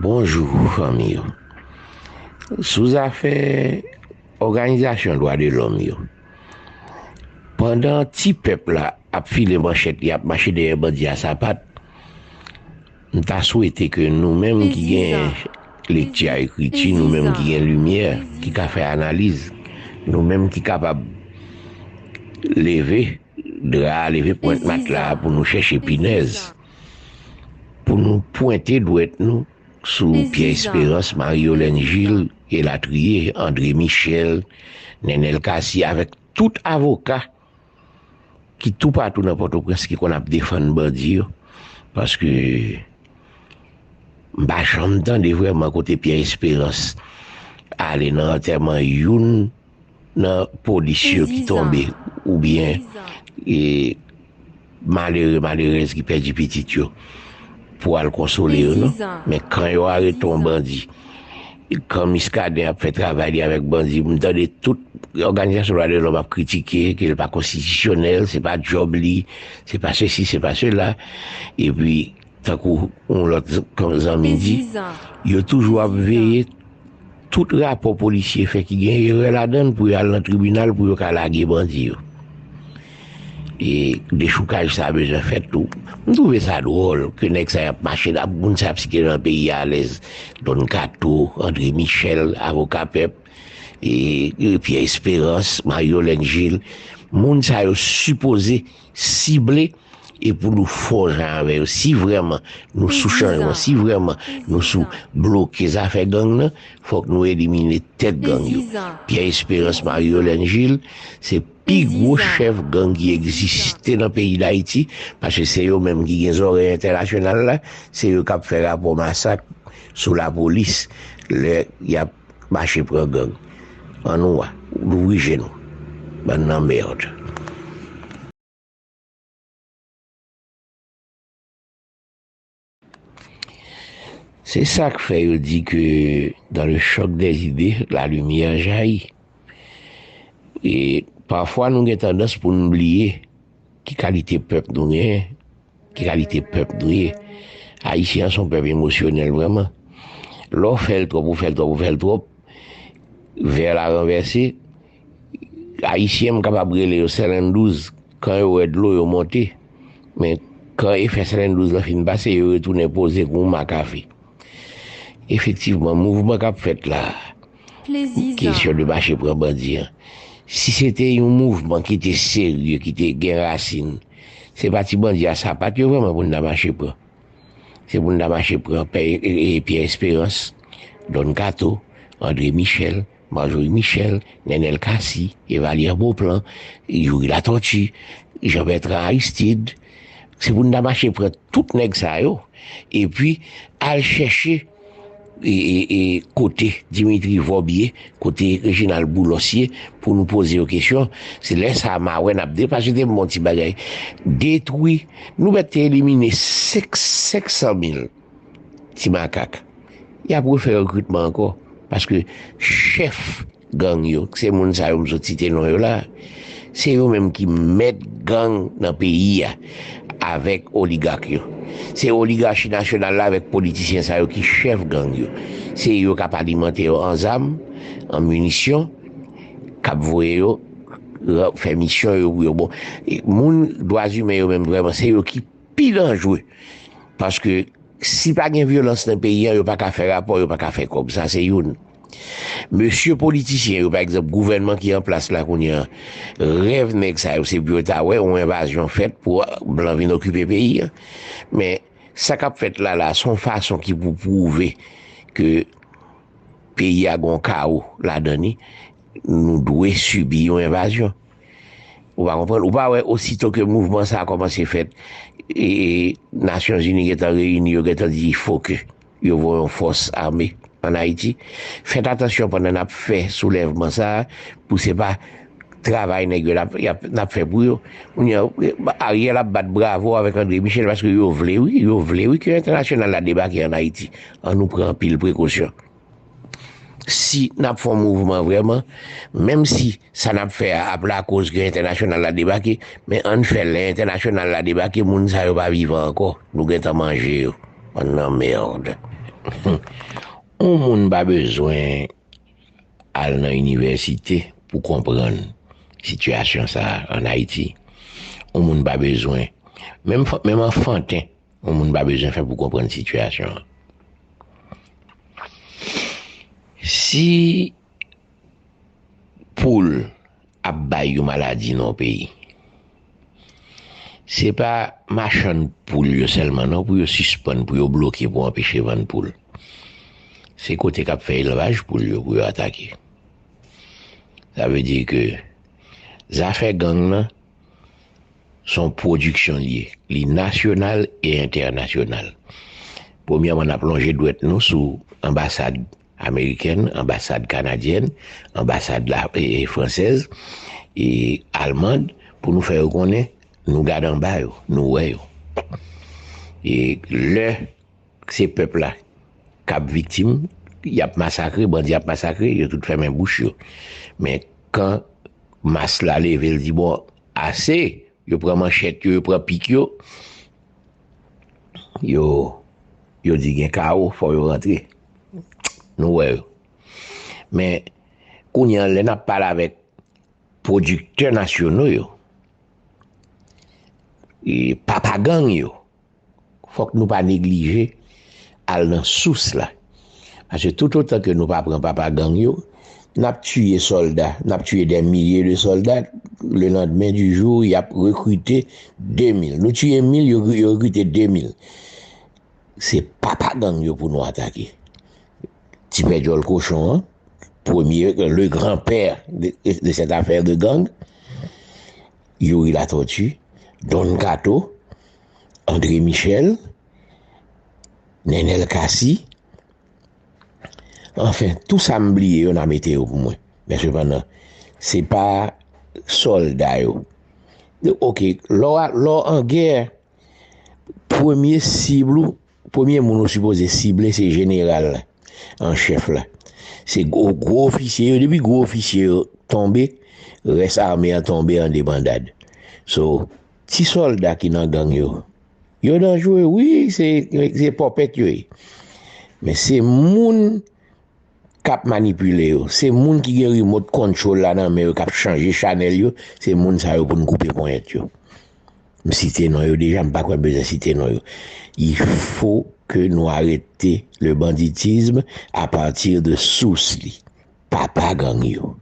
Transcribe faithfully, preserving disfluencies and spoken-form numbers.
Bonjou, fanmi yo. Sou zafè òganizasyon dwa de lòm yo, pandan ti pèp la ap file manchèt li, ap mache dèyè bandi a sapat, m ta swete ke nou menm ki gen lekti a ekriti, nou menm ki gen limyè, ki ka fè analiz, nou menm ki kapab leve dra a, leve pwent matla a pou nou chèche pinèz, pou nou pwente dwèt nou sou Pierre Espérance, Marie Yolène Gilles, elatriye, André Michel, Nenel Cassy, avèk tout avoka ki toupatou nan Pòtoprens ki konn ap defann bandi yo. Paske m pa janm tande vrèman kote Pierre Espérance ale nan antèman youn nan polis yo ki tonbe, oubyen e, malere, malerèz ki pèdi pitit yo pou al konsole yo, non. Men kan yo arete yon bandi, kan Muscadin ap fè travay li avèk bandi, m tande tout òganizasyon dwa de lòm ap kritike ke l pa konstitisyonèl, se pa djòb li, se pa sesi, se pa sela. Epi, tankou yon lòt z- zanmi di, yo toujou ap veye tout rapò polisye fè ki gen erè ladan l pou yo al nan tribinal pou yo ka lage bandi yo. E dechoukaj sa a bezwen fèt tou. M twouve sa dwòl ke nèg sa y ap mache, ap moun sa ap sikile nan peyi a alèz. Don Kato, André Michel, avoka pèp, e, e Pierre Espérance, Marie Yolène Gilles, moun sa yo sipoze sible e pou nou fè yon jan avè yo. Si vrèman nou sou chanjman, si vrèman nou sou bloke zafè gang nan, fòk nou elimine tèt gang yo. Pierre Espérance, Marie Yolène Gilles, se pi gwo chèf gang ki egziste nan peyi Dayiti, paske se yo menm ki gen zòrèy entènasyonal la, se yo k ap fè rapò masak sou lapolis lè y ap mache pran gang. Ann wè, louvri je nou. Bann lanmèd. Se sa k fè yo di ke dans le choc des idées, la lumière jaillit. E pafwa nou gen tandans pou n bliye ki kalite pèp nou genyen, ki kalite pèp nou ye. Ayisyen an se yon pèp emosyonèl vrèman. Lè w fè l twòp, ou fè l twòp, ou fè l twòp, vè la ranvèse, Ayisyen, m kapab rele yo sèlenndouz, kan yo wè dlo, yo monte. Men, kan efè sèlenndouz lan fin pase, yo retounen poze kou yon ma kafe. Efektivman, mouvman k ap fèt la a, kesyon de mache pran bandi an, si se te yon mouvman ki te serye, ki te gen rasin, se pa ti bandi a sapat yo vrèman pou n ta mache pran. Se pou n ta mache pran Pè, e, e, Pierre Espérance, Don Kato, André Michel, Marjorie Michel, Nenel Cassy, Evalière Beauplan, Youri Latortue, Jean Bertrand Aristide. Se pou n ta mache pran tout nèg sa yo, epi al chèche e, e, e, kote Dimitri Vorbe ye, kote Reginald Boulos ye, pou nou poze yo kesyon. Se lè sa a m a wè n ap de-, paske te bon ti bagay. Detwi, nou mèt te elimine senk, senk san mil ti makak. Y ap refè rekritman ankò, paske chèf gang yo, se moun sa yo m sot site non yo la, se yo menm ki mèt gang nan peyi a, avèk oligak yo. Se oligachi nasyonal la avèk politisyen sa yo ki chèf gang yo. Se yo k ap alimante yo an zam, an minisyon, k ap voye yo ra-, fè misyon yo pou yo. Bon, e moun dwa imen yo menm vrèman, se yo ki pi danjre. Paske si pa gen vyolans nan peyi a, yo pa ka fè rapò, yo pa ka fè kòb. Sa se youn. Mesye politisyen yo, pa egzanp, gouvènman ki an plas la kounye a, rèv nèg sa yo, se pou yo ta wè yon envazyon fèt pou blan vin okipe peyi a. Men, sa k ap fèt la, la, se yon fason ki pou pwouve ke peyi a gen yon kawo ladan li, nou dwe sibi yon envazyon. Ou pa konprann? Ou pa wè osito ke mouvman sa a kòmanse fèt, e, e, Nasyonzini gentan reyini, yo gentan di fo ke yo voye yon fòs ame ann Ayiti. Fèt atansyon pandan n ap fè soulèvman sa a, pou se pa travay nèg yo n ap, y ap, n ap fè pou yo. Kounye a, Ariel ap bat bravo avèk André Michel paske yo vle, wi, yo vle, wi, ke entènasyonal la debake ann Ayiti. Ann nou pran anpil prekosyon. Si n ap fè yon mouvman vrèman, menm si sa n ap fè a ap lakoz ke entènasyonal la debake, men ann fè lè entènasyonal la debake, moun sa yo pa vivan ankò. Nou gentan manje yo. Bann lanmèd. Yon moun pa bezwen al nan inivèsite pou konprann sitiyasyon sa a ann Ayiti. Yon moun pa bezwen, menm, menm anfanten, yon moun pa bezwen fè pou konprann sitiyasyon an. Si poul ap bay yon maladi nan yon peyi, se pa machann poul yo sèlman non pou yo sispann, pou yo bloke, pou anpeche vann poul. Se kote k ap fè elvaj poul yo pou yo atake. Sa vle di ke zafè gang nan se yon pwodiksyon li ye. Li nasyonal e entènasyonal. Premyèman, n ap lonje dwèt nou sou anbasad amerikèn, anbasad kanadyèn, anbasad la, e, e, fransèz, e almand, pou nou fè yo konnen nou gade anba yo, nou wè yo. E lè se pèp la k ap viktim, y ap masakre, bandi ap masakre, yo tout fèmen bouch yo. Men kan mas la leve, l di, "Bon, ase," yo pran manchèt yo, yo pran pik yo, yo, yo di gen kawo, fò yo rantre. Nou wè yo. Men, kounye a, lè n ap pale avèk pwodiktè nasyono yo, e papa gang yo, fòk nou pa neglije al nan sous la. Paske toutotan ke nou pa pran papa gang yo, n ap tiye sòlda, n ap tiye dè milye de sòlda, le lendemain du jour, y ap rekrite de mil. Nou tiye mil, yo, yo rekrite de mil. Se papa gang yo pou nou atake. Ti pè djòl kochon an, premye, le grand père de, de cette affaire de gang, Youri Latortue, Don Kato, André Michel, Nenel Cassy, anfen, tou sa m bliye yo, n a mete yo pou mwen. Men sepandan, se pa sòlda yo. Ok, lè w a, lè w an gè, premye sib ou, premye moun ou sipoze sible, se jeneral la, an chèf la. Se gwo, gwo ofisye yo, depi gwo ofisye yo tonbe, rès ame an tonbe an debandad. So, ti sòlda ki nan gang yo, yo danjere, wi, se, se pòpèt yo ye. Men se moun k ap manipile yo, se moun ki gen remote control la nan men yo, k ap chanje chanèl yo, se moun sa yo pou n koupe ponyèt yo. M site non yo deja, m pa kwè m bezwen site non yo. Il faut que nou arete le banditisme à partir de source li. Papa gang yo.